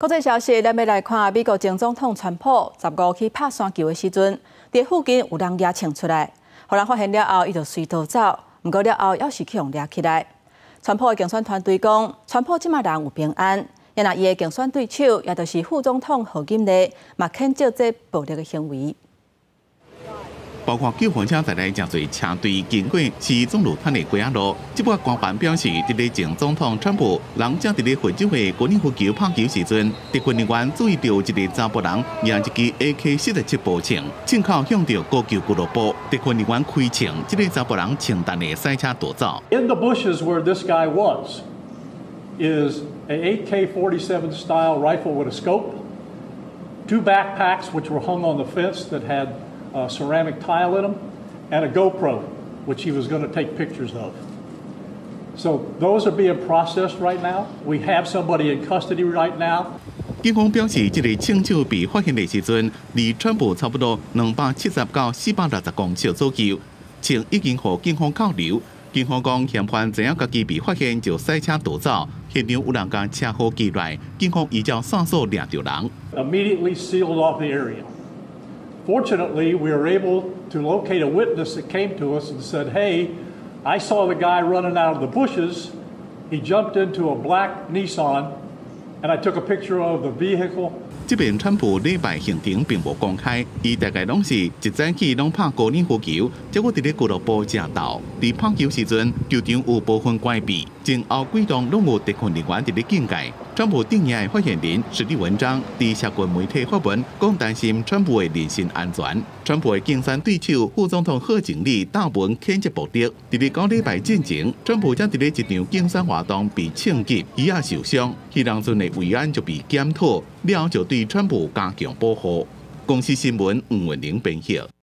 國際消息，咱欲來看美國前總統川普15去拍山球的時陣，佇附近有人舉槍出來，予人發現了後，伊就隨逃走。毋過了後，猶是去予掠起來。川普的競選團隊講，川普這馬人有平安，也若伊的競選對手，也就是副總統賀錦麗，嘛譴責這暴力的行為。包括救護車在內，誠濟車隊經過市總路灘的街仔路。這擺官員表示，佇咧前總統川普人正佇咧佛州的高爾夫球拍球時陣，特勤人員注意到一个查埔人攑一支 AK-47步槍，槍口向著高球俱樂部。特勤人員開槍，這个查埔人槍彈的賽車逃走。 In the bushes where this guy was is a AK-47 style rifle with a scope, two backpacks which were hung on the fence that had ceramic tile in them, and a GoPro, which he was going to take pictures of. So those are being processed right now. We have somebody in custody right now. 警方表示，這个槍手被發現的時陣，離川普差不多270到460公尺左右，槍已經予警方扣留。警方講，嫌犯知影家己被發現就駛車逃走，現場有人共車禍記錄，警方依照線索掠著人。 Immediately sealed off the area. Fortunately, we were able to locate a witness that came to us and said, "Hey, I saw the guy running out of the bushes. He jumped into a black Nissan, and I took a picture of the vehicle." 這邊川普禮拜行程並無公開，伊大概攏是一早起攏拍高爾夫球，結果佇咧俱樂部食晝。佇拍球時陣，球場有部分關閉，前後幾棟攏有特勤人員佇咧警戒。川普陣營的發言人史蒂文章佇社群媒體發文，講擔心川普的人身安全。川普的競選對手副總統賀錦麗貼文譴責暴力。佇咧九禮拜進前，川普才佇咧一場競選活動被槍擊，伊也受傷，彼當陣的維安就被檢討，了後就對川普加強保護。公視新聞吳文玲編譯。